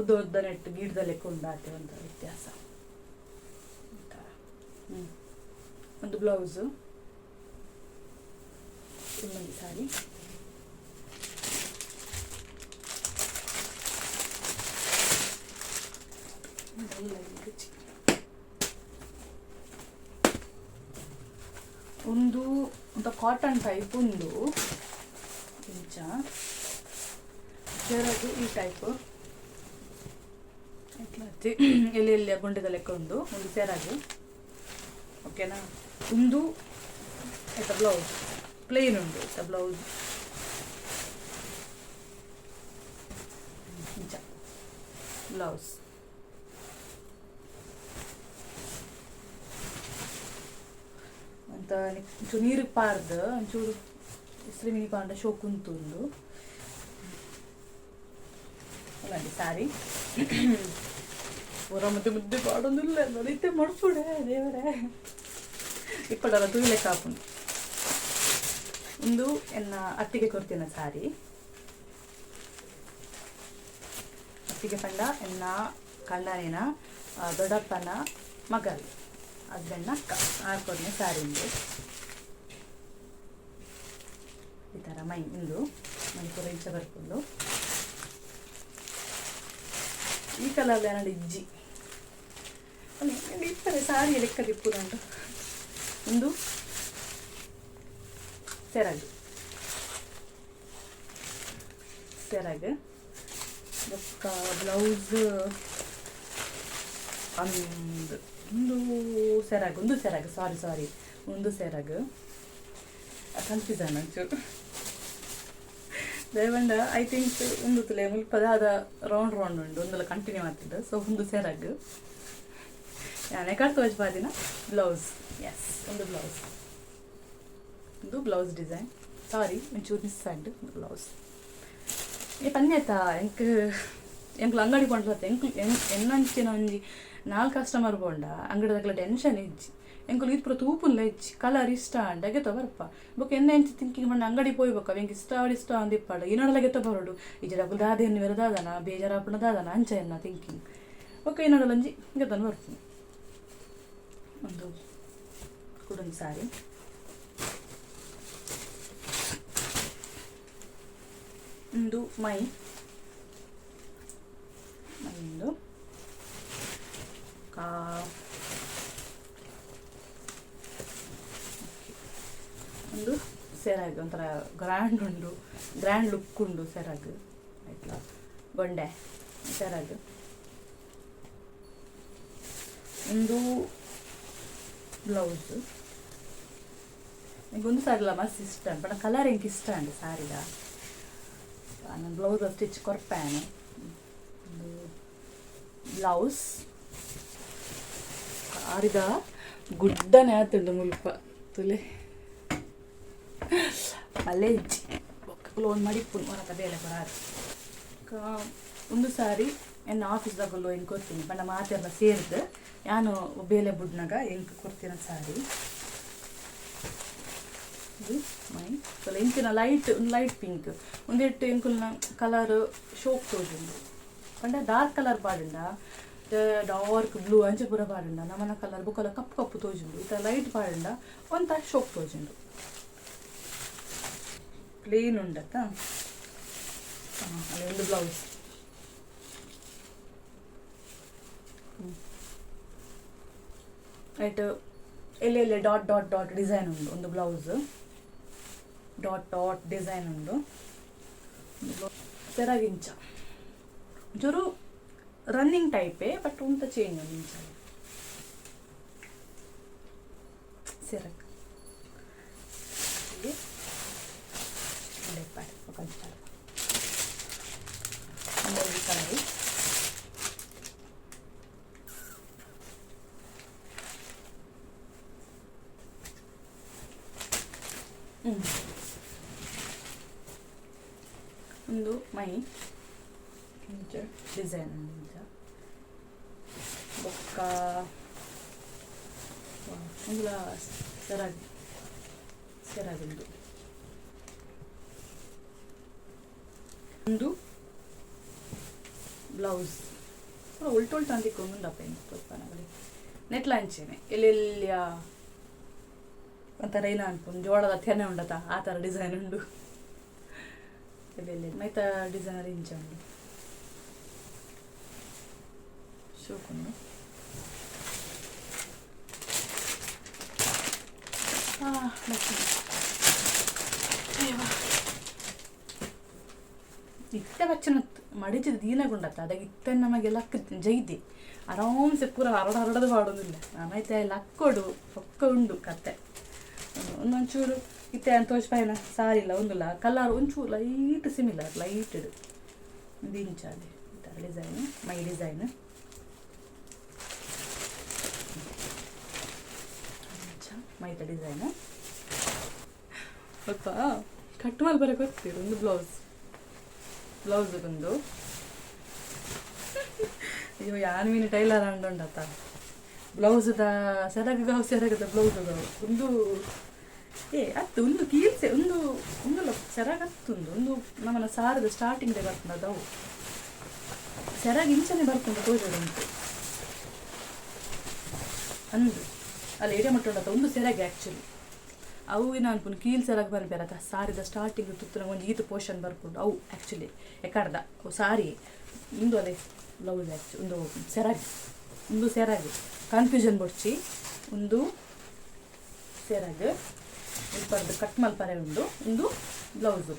ಉದ್ದ ಉದ್ದ ನೆಟ್ ಗೀಡ್ದ ಲೆಕ್ಕ ಉಂಡು ಆತೆ ಒಂದು ವ್ಯತ್ಯಾಸ. ಈ ತರ ಒಂದು ಬ್ಲೌಸ್, ಇನ್ನೊಂದು ಸಾರಿ. ಉಂದು ಒಂದು ಕಾಟನ್ ಟೈಪ್ ಉಂದು ಇಂಚ ಸೆರಗು ಈ ಟೈಪ್ ಎಲ್ಲಿ ಎಲ್ಲಿ ಗುಂಡೆದ ಲೆಕ್ಕ ಉಂಡು ಒಂದು ಸೆರಗು. ಓಕೆನಾ? ಉಂದು ಆಯ್ತಾ ಬ್ಲೌಸ್ ಪ್ಲೇನ್ ಉಂಡು ಆಯ್ತಾ ಬ್ಲೌಸ್ ಇಂಚ ಬ್ಲೌಸ್. ಅಂತ ಒಂಚೂರು ನೀರು ಪಾರ್ದ್ ಒಂಚೂರು ಇಸ್ರಿ ಮಿನಿ ಪಾಂಡ ಶೋಕು ಉಂತು. ಉಂದು ಸಾರಿ ಪೂರ ಮುದ್ದೆ ಮುದ್ದೆ ಪಾಡೊಂದುಲ್ಲ ಇತ್ತೆ ಮಡ್ಪುಡೆ ದೇವರೇ ಇಪ್ಪಡಲ ತೂಯಿಲೆಕ್ಕ ಆಪುಂಡು. ಉಂದು ಎನ್ನ ಅತ್ತಿಗೆ ಕೊರ್ತಿನ ಸಾರಿ. ಅತ್ತಿಗೆ ಪಂಡ ಎನ್ನ ಕಂಡನಿನ ದೊಡ್ಡಪ್ಪನ ಮಗಲ್ ಹಸ್ಬೆಂಡ್ನ ಅಕ್ಕ ಆರ್ ಕೊರ್ನೆ ಸಾರಿ ಉಂದು. ಈ ಥರ ಮೈ ಉಂದು ಮೈ ಪೂರ ಇಂಚ ಬರ್ಪುಂಡು. ಈ ಕಲರ್ ಎನ್ನಡ ಇಜ್ಜಿ ಇಪ್ಪರೆ ಸಾರಿ ಲೆಕ್ಕದ ಇಪ್ಪುನುಂಡು. ಉಂದು ಸೆರಗು ಸೆರಗು ಬೊಕ್ಕ ಬ್ಲೌಸ್ ಅಂದ್ ಉಂದು ಸೆರಗು ಉಂದು ಸೆರಗು ಸಾರಿ ಸಾರಿ ಉಂದು ಸೆರಗು ಕನ್ಫ್ಯೂಸ್ ಆಂಡ್ ಒಂಚೂರು. ದಾಯೆ I think ಉಂದು ತುಲೆ ಮುಲ್ಪ ದಾದ ರೌಂಡ್ ರೌಂಡ್ ಉಂಡು ಉಂದುಲ ಕಂಟಿನ್ಯೂ ಆತುಂಡು. ಸೊ ಉಂದು ಸೆರಗು ಯಾನೆ ಕಡ್ತ್ ತೋಜ್ಪಾದಿನ ಬ್ಲೌಸ್. ಎಸ್ ಉಂದು ಬ್ಲೌಸ್, ಉಂದು ಬ್ಲೌಸ್ ಡಿಸೈನ್. ಸಾರಿ ಒಂಚೂರು ಮಿಸ್ ಆಂಡ್ ಬ್ಲೌಸ್. ಈ ಪನ್ಯತ ಎಂಕ್ ಎಂಕ್ಲು ಅಂಗಡಿ ಪೋಂಡಲ ಎಂಕ್ಲು ಎನ್ನಂಚಿನ ಒಂಜಿ 4 ಕಸ್ಟಮರ್ ಪೋಂಡ ಅಂಗಡಿದಕ್ಲ ಟೆನ್ಷನ್ ಇಜ್ಜಿ. ಎಂಕುಲು ಈತ್ ಪೂರ ತೂಪುನ್ಲ ಇಜ್ಜಿ. ಕಲರ್ ಇಷ್ಟ ಆಂಡ ಗೆತೊ ಬರ್ಪ. ಬೊಕ ಎನ್ನ ಎಂಚ ಥಿಂಕಿಂಗ್ ಪಂಡ ಅಂಗಡಿ ಪೋಯಿ ಬೊಕ್ಕ ಎಂಕ್ ಇಷ್ಟ ಆವಡ್ ಇಷ್ಟ ಆವಂದ್ ಇಪ್ಪಡ್ ಇನಡಲ ಗೆತೊ ಬರೊಡು. ಇಜ್ಜಿಡ ಅಕುಲು ದಾದ ಎನ್ನುವೆರ್ ದಾದನ ಬೇಜಾರಾಪುಂಡ ದಾದನ ಅಂಚ ಎನ್ನ ಥಿಂಕಿಂಗ್. ಬೊಕ ಇನಡಲ ಒಂಜಿ ಗೆತೊಂದು ಬರ್ಪುನಿ. ಒಂದು ಕುಡೊಂಜಿ ಸಾರಿ. ಉಂದು ಮೈ ಉಂದು ಕಾ ಉಂದು ಸೆರಗ್ ಒಂಥರ ಗ್ರ್ಯಾಂಡ್ ಉಂಡು, ಗ್ರ್ಯಾಂಡ್ ಲುಕ್ ಉಂಡು ಸೆರಗ್. ಐಟ್ಲ ಗೊಂಡೆ ಸೆರಗ್. ಉಂದು ಬ್ಲೌಸ್ ಒಂದು ಸಾರಿಲ್ಲ ಮಸ್ತ್ ಇಷ್ಟ, ಬಟ್ ಕಲರ್ ಎಂಕ್ ಇಷ್ಟ ಅಂಡ್ ಸಾರಿದ. ನಾನು ಬ್ಲೌಸ್ ಸ್ಟಿಚ್ ಕೊರ್ಪೇನೆ. ಬ್ಲೌಸ್ ಸಾರಿದ ಗುಡ್ಡನೆ ಆತುಂಡು ಮುಲ್ಪ ತುಲೆ ಮಲ್ಲೆ ಇಜ್ಜಿ ಬೊಕ್ಕ ಲೋನ್ ಮಾಡಿ ಹೊರತ ಬೇಲೆ ಬರಾರು. ಒಂದು ಸಾರಿ ಎನ್ನ ಆಫೀಸ್ದಾಗಲ್ಲೋ ಎಂಕ್ ಕೊರ್ತೀನಿ ಪಂಡ ಮಾತೆಲ್ಲ ಸೇರ್ದು ಯಾನು ಬೇಲೆ ಬುಡ್ನಾಗ ಎಂಕ್ ಕೊರ್ತಿನ ಸಾರಿ. ಇದು ಮೈ ಎಂಕಿನ ಲೈಟ್ ಲೈಟ್ ಪಿಂಕ್ ಒಂದೆಟ್ಟು ಎಂಕುಲ್ನ ಕಲರ್ ಶೋಕ್ ತೋಜುಂಡು ಪಂಡ ಡಾರ್ಕ್ ಕಲರ್ ಪಾಡುಂಡ, ಡಾರ್ಕ್ ಬ್ಲೂ ಅಂಚೆ ಪೂರ ಪಾಡುಂಡ ನಮನ ಕಲರ್ ಬೊಕ್ಕಲ ಕಪ್ಪು ಕಪ್ಪು ತೋಜುಂಡು. ಇತ್ತ ಲೈಟ್ ಪಾಡುಂಡ ಒಂತ ಶೋಕ್ ತೋಜುಂಡು. ಪ್ಲೇನ್ ಉಂಡತ್ತ ಅಲ್ಲಿ ಒಂದು ಬ್ಲೌಸ್. ರೈಟ್, ಎಲ್ಲೆಲ್ಲಿ ಎಲ್ಲೆ ಡಾಟ್ ಡಾಟ್ ಡಾಟ್ ಡಿಸೈನ್ ಉಂಡು. ಒಂದು ಬ್ಲೌಸ್ ಡಾಟ್ ಡಾಟ್ ಡಿಸೈನ್ ಉಂಡು. ಸೆರಗಿಂಚ ಒಂಚೂರು ರನ್ನಿಂಗ್ ಟೈಪೇ, ಬಟ್ ಉಂತ ಚೇಂಜ್ ಉಂಡು ಇಂಚ ಸೆರಗ್. ಕಲರ್ ಒಂದು ಮೈ ಡಿಸೈನ್ ಇಂಚ ಬೊಕ್ಕ ಒಂದುಲ ಸೆರಗ್ ಸೆರಗುಂಡು. ಒಂದು ಬ್ಲೌಸ್ ಪೂರ ಉಲ್ಟು ಉಲ್ಟು ಅಂದಿಕ್ಕೊಂದುಂಡಪ್ಪ ತೋರ್ಪನಗಲಿ ನೆಟ್ಲ ಅಂಚೆನೆ ಎಲ್ಲೆಲ್ಲಿಯ ಒಂಥರ ಏನ ಅನ್ಪುಂಡು ಜೋಳದ ತೆನೆ ಉಂಡತ ಆ ಥರ ಡಿಸೈನ್ ಉಂಡು. ಎಲ್ಲೆಲ್ಲಿ ಮೈತ ಡಿಸೈನ್ ಇಂಚ ಉಂಡು ಶೋಕುಂಡು. ಇತ್ತೆ ಬಚ್ಚನ ಮಡಿಚಿದ ದೀನಗುಂಡತ್ತ ಅದಾಗ ಇತ್ತೆ ನಮಗೆ ಲಕ್ ಜೈದೆ ಆರಾಮ್ಸೆ ಪೂರ ಹರಡ ಹರಡದು ಪಾಡೋದಿಲ್ಲ. ಆಮೇಲೆ ಲಕ್ಕೊಡು ಪೊಕ್ಕ ಉಂಡು ಕತ್ತೆ. ಒಂದೊಂಚೂರು ಇತ್ತೆ ಅಂತ ತೋಚ್ಪಾಯಿನ ಸಾರಿಲ್ಲ ಒಂದುಲ್ಲ ಕಲರ್ ಒಂಚೂರು ಲೈಟ್ ಸಿಮಿಲರ್ ಲೈಟ್ ಒಂದು ಇಂಚಾಲೆ ಈ ಥರ ಡಿಸೈನ್ ಮೈ ಡಿಸೈನ್ ಮೈತ ಡಿಸೈನ್. ಸ್ವಲ್ಪ ಕಟ್ ಮಾಡಿ ಬರಕ್ಕೆ ಬರ್ತೀರಿ. ಒಂದು ಬ್ಲೌಸ್ ಬ್ಲೌಸ್ ಬಂದು ಅಯ್ಯೋ ಯಾನ್ ಮೀನು ಟೈಲರ್ ಅಂಡುಂಡತ್ತ ಬ್ಲೌಸ್ದ ಸೆರಗು ಸೆರಗದ ಬ್ಲೌಸ್ ಒಂದು ಏ ಅತ್ತು ಒಂದು ಕೀಲ್ಸೆ ಒಂದು ಒಂದು ಸೆರಗ ಅತ್ತುಂದು ಒಂದು ನಮ್ಮನ ಸಾರದ ಸ್ಟಾರ್ಟಿಂಗ್ ಬರ್ತದೆ ಅವು ಸೆರಗ ಇಂಚನೆ ಬರ್ತುಂಡು ತೋಜುಂಟು ಅಂದು ಅಲ್ಲಿ ಎಡೆ ಮಟ್ಟ ಒಂದು ಸೆರಗ ಆ್ಯಕ್ಚುಲಿ ಅವು ಏನ ಅನ್ಪುಂಡು ಕೀಲ್ ಸೆರಗ ಬರ್ಬೇರತ್ತ ಸಾರಿದ ಸ್ಟಾರ್ಟಿಂಗ್ ತುತ್ತುನ ಒಂದು ಈತ ಪೋರ್ಷನ್ ಬರ್ಪುಂಡು ಅವು ಆ್ಯಕ್ಚುಲಿ ಎಕಡ್ದ ಅವು ಸಾರಿ ಇಂದು ಅದೇ ಬ್ಲೌಸ್ ಆ್ಯಕ್ಚು ಒಂದು ಸೆರಗ್ ಒಂದು ಸೆರಗ್ ಕನ್ಫ್ಯೂಷನ್ ಬೊಡ್ಚಿ ಒಂದು ಸೆರಗ್ ಇಲ್ಪರ್ದು ಕಟ್ ಮಲ್ಪರೆ ಉಂಡು ಒಂದು ಬ್ಲೌಸು.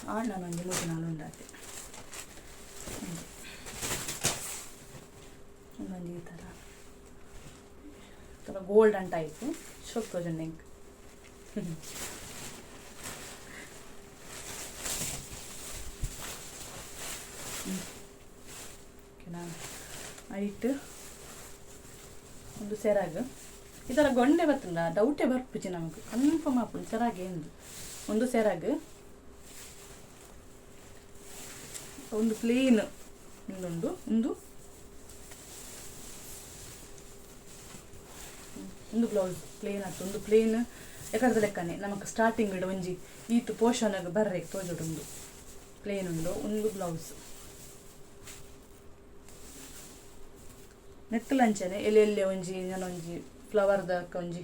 ನಾನು ಒಂಜಿ ಮೂರು ನಾಲು ಉಂಡಾತೆ ಒಂದೊಂದು ಈ ಥರ ಥರ ಗೋಲ್ಡನ್ ಟೈಪು ಶೋಕ್ ತೋಜುಂಡು ಎಂಕ್. ಓಕೆನಾ? ಐಟ್ ಒಂದು ಸೆರಗ್ ಈ ಥರ ಗೊಂಡೆ ಬರ್ತದ ಡೌಟೇ ಬರ್ಪುಜಿ ನಮಗೆ ಕನ್ಫರ್ಮ್ ಆಪುಂಡು ಸೆರಗ್ ಎಂದು. ಒಂದು ಸೆರಗ್ ಒಂದು ಪ್ಲೇನ್ ಉಂಡು ಒಂದು ಒಂದು ಬ್ಲೌಸ್ ಪ್ಲೇನ್ ಆಯ್ತು ಒಂದು ಪ್ಲೇನ್ ಎಕಡ್ದ ಲೆಕ್ಕನೆ ನಮಕ್ ಸ್ಟಾರ್ಟಿಂಗ್ ಇಡ ಒಂಜಿ ಈತ್ ಪೋರ್ಷನ್ ಬರ್ರೆ ತೋಜುಂಡು ಪ್ಲೇನ್ ಉಂಡು ಒಂದು ಬ್ಲೌಸ್. ನೆತ್ತಲಂಚನೆ ಎಲ್ಲೆಲ್ಲೆ ಒಂಜಿ ಒಂಜಿ ಫ್ಲವರ್ದ ಒಂಜಿ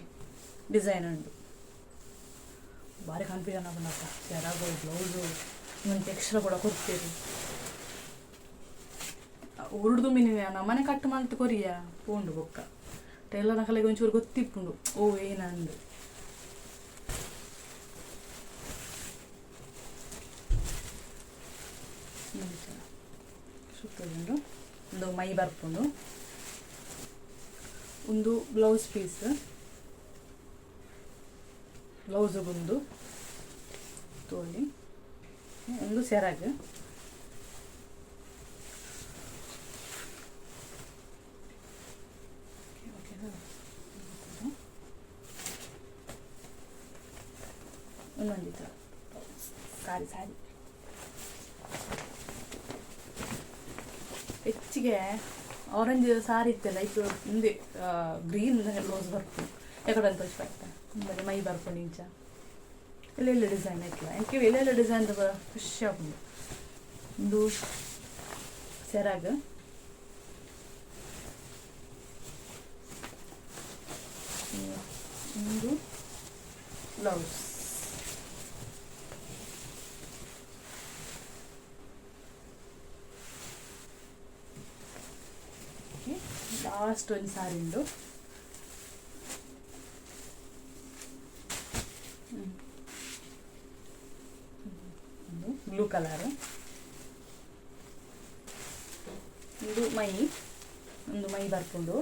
ಡಿಸೈನ್ ಉಂಡು. ಭಾರಿ ಕನ್ಫ್ಯೂಷನ್ ಆಪುಂಡಪ್ಪ ಸೆರಗು ಬ್ಲೌಸು ಒಂದು ಎಕ್ಸ್ಟ್ರಾ ಕೂಡ ಕೊಡ್ತೀರಿ ಉರುಡ್ದು ಮೀನಿನ ನಮ್ಮನೆ ಕಟ್ ಮಲ್ತ್ ಕೊರಿಯ ಪೋಂಡು ಬೊಕ್ಕ ಟೈಲರ್ ನಕಲೆಗೆ ಒಂಚೂರು ಗೊತ್ತಿಪ್ಪುಂಡು ಓ ಏನಂದು. ಸುತ್ತುಂಡು ಒಂದು ಮೈ ಬರ್ಪುಂಡು. ಒಂದು ಬ್ಲೌಸ್ ಪೀಸ್, ಬ್ಲೌಸ್ ಬಂದು ತೋಳಿ. ಒಂದು ಸೆರಗ್. ಒಂದೊಂದು ಸಾರಿ ಸಾರಿ ಹೆಚ್ಚಿಗೆ ಆರೆಂಜ್ ಸಾರಿ ಇತ್ತಲ್ಲ ಇತ್ತು, ಮುಂದೆ ಗ್ರೀನ್ ಬ್ಲೌಸ್ ಬರ್ಪು ಎಕಡೆ ಅಂತ ಬರೀ ಮೈ ಬರ್ಕೊಂಡು ಇಂಚ ಎಲ್ಲೆಲ್ಲ ಡಿಸೈನ್ ಇತ್ತಲ್ಲ ಎಂಕೆ ಎಲ್ಲೆಲ್ಲ ಡಿಸೈನ್ ಖುಷಿ ಆಪುಂಡು. ಒಂದು ಸೆರಗ್, ಒಂದು ಬ್ಲೌಸ್. ಲಾಸ್ಟ್ ಒಂದು ಸಾರಿ ಉಂಡು. ಒಂದು ಬ್ಲೂ ಕಲರ್, ಒಂದು ಮೈ, ಒಂದು ಮೈ ಬರ್ಕೊಂಡು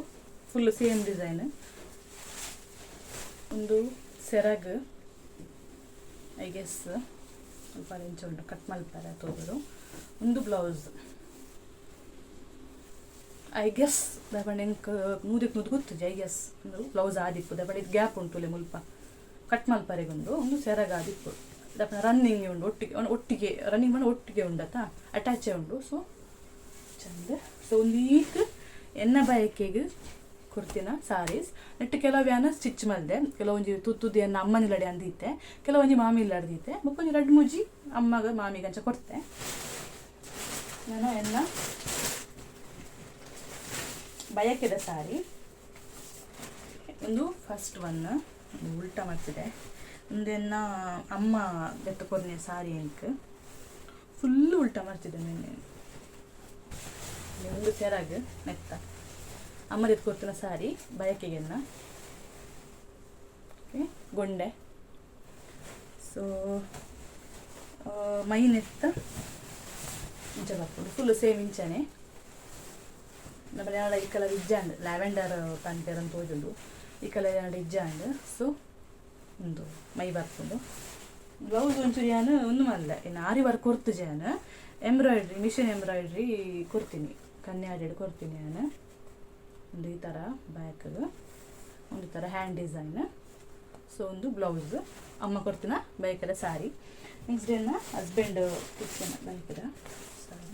ಫುಲ್ ಸೇಮ್ ಡಿಸೈನ್. ಒಂದು ಸೆರಗ್ I guess ಸ್ವಲ್ಪ ಇಂಚ ಉಂಟು, ಕಟ್ ಮಲ್ಪರೆ ತೋಬರು. ಒಂದು ಬ್ಲೌಸ್ I guess ದಾಪಂಡ ಎಂಕ್ ನೂದಕ್ಕೆ ನೂದು ಗೊತ್ತುಜಿ. I guess ಒಂದು ಬ್ಲೌಸ್ ಆದಿಪ್ಪು ದಾಪಂಡ ಇದು ಗ್ಯಾಪ್ ಉಂಟು ಮುಲ್ಪ ಕಟ್ ಮಲ್ಪರೆಗುಂಡು. ಒಂದು ಸೆರಗ ಆದಿಪ್ಪು ದಾಪಂಡ ರನ್ನಿಂಗ್ ಉಂಡು, ಒಟ್ಟಿಗೆ ಒಟ್ಟಿಗೆ ರನ್ನಿಂಗ್ ಮಾಡಿ ಒಟ್ಟಿಗೆ ಉಂಡತ ಅಟ್ಯಾಚೇ ಉಂಡು. ಸೊ ಚಂದ. ಸೊ ಒಂದು ಈತ್ ಎನ್ನ ಬಯಕೆಗೆ ಕೊಡ್ತೀನ ಸಾರೀಸ್ ನೆಟ್ಟು ಕೆಲವು ಯಾನ ಸ್ಟಿಚ್ ಮಲ್ದೆ, ಕೆಲವೊಂಜಿ ತುತ್ತುದ್ದು ಎನ್ನ ಅಮ್ಮನಿಲಡೆ ಅಂದಿತ್ತೆ, ಕೆಲವೊಂಜಿ ಮಾಮಿ ಇಲ್ಲಡ್ದಿತ್ತೆ, ಬೊಕ್ಕೊಂಜಿ ರಡ್ಡ್ ಮೂಜಿ ಅಮ್ಮಗ ಮಾಮಿಗಂಚ ಕೊಡ್ತೆ. ನಾನು ಎನ್ನ ಬಯಕೆದ ಸಾರಿ ಒಂದು ಫಸ್ಟ್ ಒನ್ ಒಂದು ಉಲ್ಟಾ ಮಾಡ್ತಿದೆ. ಒಂದೆನ್ನ ಅಮ್ಮ ದೆತ್ತ ಕೊರ್ನೆ ಸಾರಿ ಎಂಕ್ ಫುಲ್ ಉಲ್ಟಾ ಮಾಡ್ತಿದ್ದೆ ನೆನ್ನೆ. ಒಂದು ಸೆರಗ್ ನೆತ್ತ ಅಮ್ಮ ದೆತ್ತು ಕೊಡ್ತಿನ ಸಾರಿ ಬಯಕೆಗೆನ್ನ. ಓಕೆ ಗೊಂಡೆ. ಸೊ ಮೈ ನೆತ್ತ ಇಂಚ ಬರ್ಪುಂಡು ಫುಲ್ ಸೇಮ್ ಇಂಚನೆ. ನಮ್ಮ ಯಾಡ ಈ ಕಲರ್ ಇಜ್ಜಾಂಡ್, ಲ್ಯಾವೆಂಡರ್ ಪನ್ಪೆರ್ ತೋಜುಂಡು, ಈ ಕಲರ್ ಯಾಡ ಇಜ್ಜಾಂಡ್. ಸೊ ಉಂದು ಮೈ ಬರ್ಪುಂಡು. ಬ್ಲೌಸ್ ಒಂಚೂರು ಯಾನ್ ಉಂದು ಮಲ್ಲೆ, ಇನ್ನು ಆರಿ ವರ್ಕ್ ಕೊರ್ತುಜೆ ಯಾನ್, ಎಂಬ್ರಾಯ್ಡ್ರಿ ಮಿಷಿನ್ ಎಂಬ್ರಾಯ್ಡ್ರಿ ಕೊರ್ತೀನಿ, ಕನ್ಯಾಡಿಡ್ ಕೊರ್ತೀನಿ ಯಾನ್. ಒಂದು ಈ ಥರ ಬ್ಯಾಕ್, ಒಂದು ಥರ ಹ್ಯಾಂಡ್ ಡಿಸೈನ್. ಸೊ ಒಂದು ಬ್ಲೌಸ್ ಅಮ್ಮ ಕೊಡ್ತೀನ ಬೈಕದ ಸಾರಿ. ನೆಕ್ಸ್ಟ್ ಡೇನ ಹಸ್ಬೆಂಡ್ ಕೊಡ್ತೀನ ಬೈಕದ ಸಾರಿ.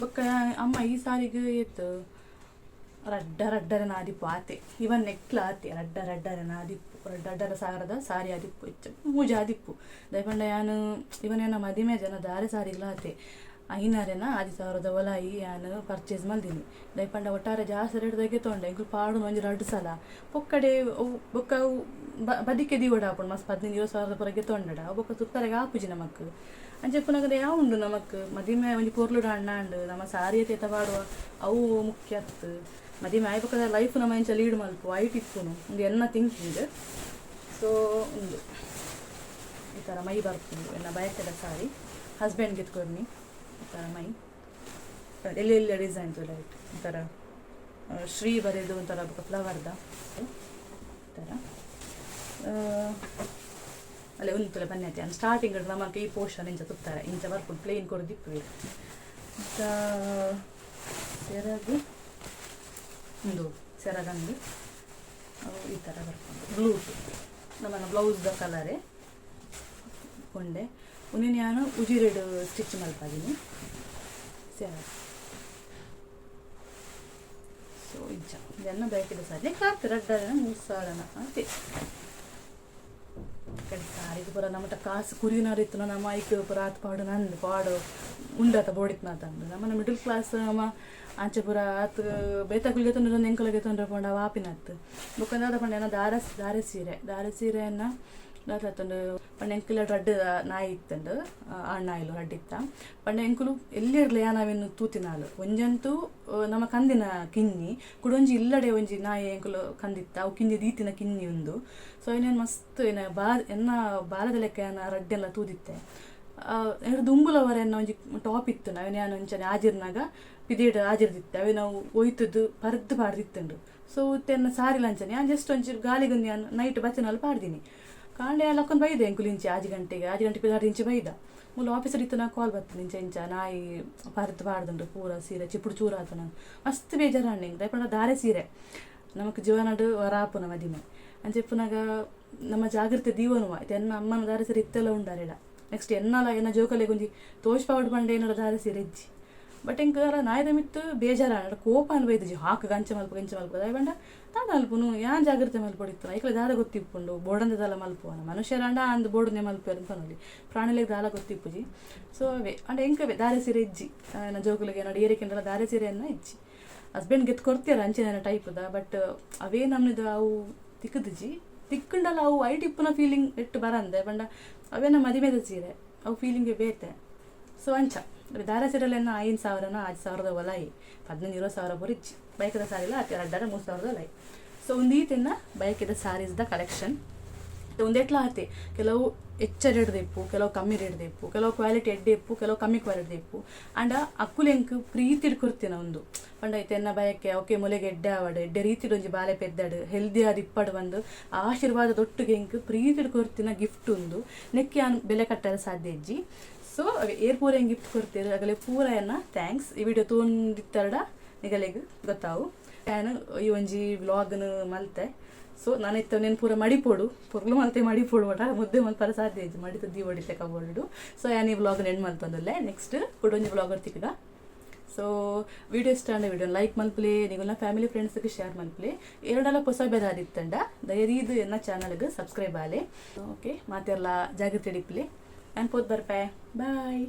ಬೊಕ್ಕ ಅಮ್ಮ ಈ ಸಾರಿಗೆ ಏತ್ ರಡ್ಡ ರಡ್ಡರ ನಾದಿಪ್ಪು ಆತೆ, ಇವನ್ ನೆಕ್ಲ ಆತೆ ರಡ್ಡ ರಡ್ಡರ ನಾದಿಪ್ಪು, ರಡ್ಡ ರಡ್ಡರ ಸಾರದ ಸಾರಿ ಆದಿಪ್ಪು, ಹೆಚ್ಚ ಮೂಜಿ ಆದಿಪ್ಪು. ದಯಪಂಡ ಯಾನು ಇವನೇನ ಮದಿಮೆ ಜನ ದಾರೆ ಸಾರಿಗ್ಲ ಆತೆ ಐನಾರೆನ ಆದಿ ಸಾವಿರದ ಒಲಾಯಿ ಯಾನ್ ಪರ್ಚೇಸ್ ಮಲ್ದಿನಿ. ದಯಪಂಡ ಒಟ್ಟಾರೆ ಜಾಸ್ತಿ ರೇಟ್ ದಾಗೆ ತೊಂಡೆ ಎಂಕುಲು ಪಾಡುನ ಒಂಜಿ ರಡ್ಡ್ ಸಲ ಪೊಕ್ಕಡೆ ಬೊಕ್ಕ ಅವು ಬದಿಕೆ ದೀವಡ ಆಪುಂಡು ಮಸ್ತ್ 15 20 ಸಾವಿರದ ಪೊರಗೆ ತೊಂಡಡ ಬೊಕ್ಕ ತುತ್ತರೆಗೆ ಆಪುಜಿ ನಮಕ್. ಅಂಚ ಇಪ್ಪುನಗ ಯಾವ ಉಂಡು ನಮಕ್ ಮದಿಮೆ ಒಂಜಿ ಪೊರ್ಲುಡು ಅಣ್ಣ ಅಂಡು ನಮ್ಮ ಸಾರಿ ತೇತ ಪಾಡುವ ಅವು ಮುಖ್ಯ ಅತ್ತು. ಮದಿಮೆ ಆಯ್ ಬೊಕ್ಕ ಲೈಫ್ ನಮ್ಮ ಇಂಚ ಲೀಡ್ ಮಲ್ಪು ಐಟ್ ಇಪ್ಪುನು ಒಂದು ಎನ್ನ ಥಿಂಕಿಂಗ್. ಸೊ ಉಂದು ಈ ಥರ ಮೈ ಬರ್ಪುಂಡು ಎನ್ನ ಬಯಕೆದ ಸಾರಿ. ಹಸ್ಬೆಂಡ್ಗೆ ಕೊರ್ನಿ ಈ ಥರ ಮೈ ಎಲ್ಲಿ ಎಲ್ಲ ಡಿಸೈನ್ ಲೈಟ್ ಒಂಥರ ಶ್ರೀ ಬರೆದು ಒಂಥರ ಫ್ಲವರ್ದ ಈ ಥರ ಅಲ್ಲೇ ಒಂದು ತುಲೆ ಬನ್ನಿ ಆಯ್ತು. ಸ್ಟಾರ್ಟಿಂಗ್ ನಮಗೆ ಈ ಪೋರ್ಷನ್ ಇಂಚ ತುತ್ತಾರೆ ಇಂಚ ಬರ್ಪುಂಡು ಪ್ಲೇನ್ ಕೊರ್ದಿಪ್ಪುವೆ. ಮತ್ತು ಸೆರಗು ಒಂದು ಸೆರಗಂದು ಈ ಥರ ಬರ್ಪುಂಡು ಬ್ಲೂ ನಮ್ಮನ್ನ ಬ್ಲೌಸ್ದ ಕಲರೇ ಕೊಂಡೆ. ಒಂದಿನ ನಾನು ಉಜಿರೆಡ್ ಸ್ಟಿಚ್ ಮಲ್ಪಾದಿನಿ ಸೆರಗು. ಸೊ ಇಂಚ ಇದನ್ನು ಬೇಕಿದೆ ಸಾರಿ ಆತು ರಡ್ಡನ 3 ಸಾವಿರನ ಆತೆ. ಕಡೆ ಸಾರಿಗೆ ಪೂರ ನಮ್ಮಟ ಕಾಸು ಕುರಿನಾರು ಇತ್ತು ನಮ್ಮ ಐಕ್ ಪೂರ ಆತು ಪಾಡು ನಂದು ಪಾಡು ಉಂಡಾತ ಬೋಡಿತ್ನ ತಂದು ನಮ್ಮನ್ನ ಮಿಡಲ್ ಕ್ಲಾಸ್ ನಮ್ಮ ಆಂಚೆ ಪೂರ ಆತು ಬೇತಕುಲಿಗೆ ತೊಂದರೆ ಎಂಕುಲಿಗೆ ತೊಂದರೆ ಪಂಡ ವಾಪಿನತ್ತು. ಬೊಕ್ಕ ದಾದ ಪಂಡ ಏನ ದಾರ ದಾರೆ ಸೀರೆ ದಾರೆ ಸೀರೆಯನ್ನ ದಾದಾತುಂಡು ಪಂಡ ಎಂಕುಲ ರಡ್ಡ್ ನಾಯಿ ಇತ್ತಂಡು, ಆಣ್ ನಾಯಿಲು ರಡ್ಡ್ ಇತ್ತ. ಪಂಡ ಎಂಕುಲು ಎಲ್ಲಿರ್ಲ ಯಾನವಿನ್ನು ತೂತಿನಾಲು ಒಂಜಂತೂ ನಮ್ಮ ಕಂದಿನ ಕಿನ್ನಿ ಕುಡೊಂಜಿ ಇಲ್ಲಡೆ ಒಂಜಿ ನಾಯಿ ಎಂಕುಲು ಕಂದಿತ್ತ ಅವು ಕಿನ್ನಿ ದೀತಿನ ಕಿನ್ನಿ ಉಂದು. ಸೊ ಏನೇನು ಮಸ್ತ್ ಏನ ಬಾ ಎನ್ನ ಬಾಲದ ಲೆಕ್ಕ ಏನ ರಡ್ಡೆಲ್ಲ ತೂದಿತ್ತೆ. ಎರಡು ದುಂಬುಲವರ ಎನ್ನ ಒಂಜಿ ಟಾಪ್ ಇತ್ತು. ಅವೆನ್ ಯಾನ್ ಅಂಚನೆ ಆಜಿರ್ನಾಗ ಪಿದೇಡ್ ಆಜಿರ್ದಿತ್ತೆ. ಅವೆ ನಾವು ಒಯ್ತುದು ಪರ್ದ್ ಪಾಡ್ದಿತ್ತುಂಡು. ಸೊ ಇತ್ತೆ ಸಾರಿಲ ಅಂಚನೆ ಯಾನ್ ಜಸ್ಟ್ ಒಂಚೂರು ಗಾಳಿಗೊಂದು ಯಾನ್ ನೈಟ್ ಬತ್ತಿನಲ್ಲಿ ಪಾಡ್ದಿನಿ. ಕಾಂಡೆ ಲಕ್ಕೊಂದು ಬೈದೆ ಎಂಕುಲು ಇಂಚಿ 6 ಗಂಟೆಗೆ, 6 ಗಂಟೆ ಪಿದಾಡ್ ಇಂಚಿ ಬೈದ. ಮೂಲು ಆಫೀಸರ್ ಇತ್ತು, ಕಾಲ್ ಬರ್ತದೆ, ಇಂಚ ಇಂಚ ನಾಯಿ ಪರ್ದ್ ಪಾಡ್ದುಂಡು, ಪೂರ ಸೀರೆ ಚಿಪ್ಪುಡು ಚೂರು ಆತನ. ಮಸ್ತ್ ಬೇಜಾರಾಂಡ್ ಎಂಕ್. ದಾಯೆ ಪಂಡ ದಾರೆ ಸೀರೆ ನಮಕ್ ಜೀವನಡ್ ವರಾಪುನ ಮದಿಮೆ. ಅಂಚ ಇಪ್ಪುನಗ ನಮ್ಮ ಜಾಗ್ರತೆ ದೀವೊನುವ. ಇತ್ತೆ ಎನ್ನ ಅಮ್ಮನ ದಾರೆ ಸೀರೆ ಇತ್ತೆಲ್ಲ ಉಂಡಾರೆಡ. ನೆಕ್ಸ್ಟ್ ಎನ್ನಲ ಎನ್ನ ಜೋಕಲೆಗ್ ಒಂಜಿ ತೋಜ್ಪಾವೊಡು ಪಂಡ ಏನಡ ದಾರೆ ಸೀರೆ ಇಜ್ಜಿ. ಬಟ್ ಎಂಕ್ ಅರ ನಾಯಿದ ಮಿತ್ತ್ ಬೇಜಾರಾಂಡ್, ಕೋಪ ಅನ್ ಬೈದಿಜಿ. ಹಾಕ್ ಅಂಚ ಮಲ್ಪ, ಇಂಚ ಮಲ್ಪ. ದಾಯೆ ಪಂಡ ದಾದ ಮಲ್ಪುನು? ಯಾನ್ ಜಾಗ್ರತೆ ಮಲ್ಪೊಡಿತ್ತು. ಐಕ್ಲ ದಾದ ಗೊತ್ತಿಪ್ಪುಂಡು? ಬೋಡಂದೆ ದಾಲ ಮಲ್ಪುವನ? ಮನುಷ್ಯರಾಂಡ ಅಂದ್ ಬೋಡುನೆ ಮಲ್ಪುವೆರ್ ಪನೊಲಿ, ಪ್ರಾಣಿಲೆಗ್ ದಾಲ ಗೊತ್ತಿಪ್ಪುಜಿ. ಸೊ ಅವೇ ಅಂಡ ಎಂಕ್ ಅವೇ ದಾರೆ ಸೀರೆ ಇಜ್ಜಿ. ಎನ್ನ ಜೋಕುಲೆಗ್ ಏನಾಡ ಏರಿಕೆಂಡಲ ದಾರೆ ಸೀರೆ ಎನ್ನ ಇಜ್ಜಿ. ಹಸ್ಬೆಂಡ್ ಗೆತ್ ಕೊರ್ತಿಯರ ಅಂಚನೆ ಟೈಪ್ದ, ಬಟ್ ಅವೇ ನಮ್ನಿದ ಅವು ತಿಕ್ಕುದಿಜಿ. ತಿಕ್ಕುಂಡಲ ಅವು ಐಟ್ ಇಪ್ಪುನ ಫೀಲಿಂಗ್ ಎಟ್ಟು ಬರಂದೆ. ಪಂಡ ಅವೇನ ಮದಿಮೆದ ಸೀರೆ, ಅವು ಫೀಲಿಂಗ್ ಬೇತೆ. ಸೊ ಅಂಚ ದಾರ ಸೀರೆಲೆನ್ನ 5000ನ 6000ದ ಒಲಾಯಿ, 15 20 ಸಾವಿರ ಪೂರ ಇಜ್ಜಿ. ಬಯಕೆದ ಸಾರಿಲ ಅತ್ತೆ 2.5-3 ಸಾವಿರದ ಒಲಾಯಿ. ಸೊ ಒಂದೀತೆನ್ನ ಬಯಕೆದ ಸಾರೀಸ್ದ ಕಲೆಕ್ಷನ್ ಒಂದೆಟ್ಲ ಆತೆ. ಕೆಲವು ಹೆಚ್ಚ ರೇಟ್ ಇಪ್ಪು, ಕೆಲವು ಕಮ್ಮಿ ರೇಟ್ ಇಪ್ಪು, ಕೆಲವು ಕ್ವಾಲಿಟಿ ಎಡ್ಡೆ ಇಪ್ಪು, ಕೆಲವು ಕಮ್ಮಿ ಕ್ವಾಲಿಟಿ ಇಪ್ಪು. ಅಂಡ ಅಕ್ಕುಲು ಎಂಕ್ ಪ್ರೀತಿಡ್ ಕೊರ್ತಿನ ಉಂದು. ಪಂಡ ಇತ್ತೆ ಎನ್ನ ಬಯಕೆ ಓಕೆ ಮೊಲೆಗೆ ಎಡ್ಡೆ ಆವಡ್, ಎಡ್ಡೆ ರೀತಿಡ್ ಒಂಜಿ ಬಾಲೆ ಪೆದ್ದಡ್, ಹೆಲ್ದಿ ಆದ್ ಇಪ್ಪಡ್ ಬಂದು ಆಶೀರ್ವಾದ ದೊಟ್ಟುಗೆ ಎಂಕ್ ಪ್ರೀತಿಡ್ ಕೊರ್ತಿನ ಗಿಫ್ಟ್ ಉಂದು. ನೆಕ್ಕೆ ಯಾನ್ ಬೆಲೆ ಕಟ್ಟರೆ ಸಾಧ್ಯ ಇಜ್ಜಿ. ಸೊ ಏರ್ ಪೂರ ಹೆಂಗೆ ಗಿಫ್ಟ್ ಕೊಡ್ತೀರ, ಅಗಲೆ ಪೂರ ಎನ್ನ thanks. ಈ ವಿಡಿಯೋ ತೂಂದಿತ್ತರಡ ನಿಗಲೆಗ್ ಗೊತ್ತಾವು. ಯಾನ್ ಈ ಒಂಜಿ ವ್ಲಾಗ್ನು ಮಲ್ತೆ. ಸೊ ನಾನು ಇತ್ತ ನೆನ್ ಪೂರ ಮಡಿಪೋಡು, ಪೊರ್ಲು ಮಲ್ತೆ ಮಡಿಪೋಡು. ಒಟ ಮುದ್ದೆ ಮಲ್ಪರ ಸಾಧ್ಯ ಇಜ್ಜಿ, ಮಡಿತ ದೀ ಹೊಡಿತೆ ಕಬೋರ್ಡು. ಸೊ ಯಾನ್ ಈ ವ್ಲಾಗ್ ಎಂಡ್ ಮಲ್ತೊಂದುಲ್ಲೆ. ನೆಕ್ಸ್ಟ್ ಕುಡೊಂಜಿ ವ್ಲಾಗ್ ತಿಕ್ಕಗ. ಸೊ ವಿಡಿಯೋ ಇಷ್ಟ ಆಂಡ ವಿಡಿಯೋ ಲೈಕ್ ಮಲ್ಪಲೆ, ನಿಗುಲ್ನ ಫ್ಯಾಮಿಲಿ ಫ್ರೆಂಡ್ಸ್ಗೆ ಶೇರ್ ಮಲ್ಪಲೆ. ಎರಡಲ ಹೊಸ ಬೆದಾದಿತ್ತಂಡ ದಯದೀದು ಎನ್ನ ಚಾನಲ್ಗೆ ಸಬ್ಸ್ಕ್ರೈಬ್ ಆಲೆ. ಓಕೆ, ಮಾತೆರ್ಲ ಜಾಗ್ರತೆ ಇಪ್ಪಲೆ. ನಾನು ಪೋತ್ ಬರ್ಪೆ. ಬಾಯ್.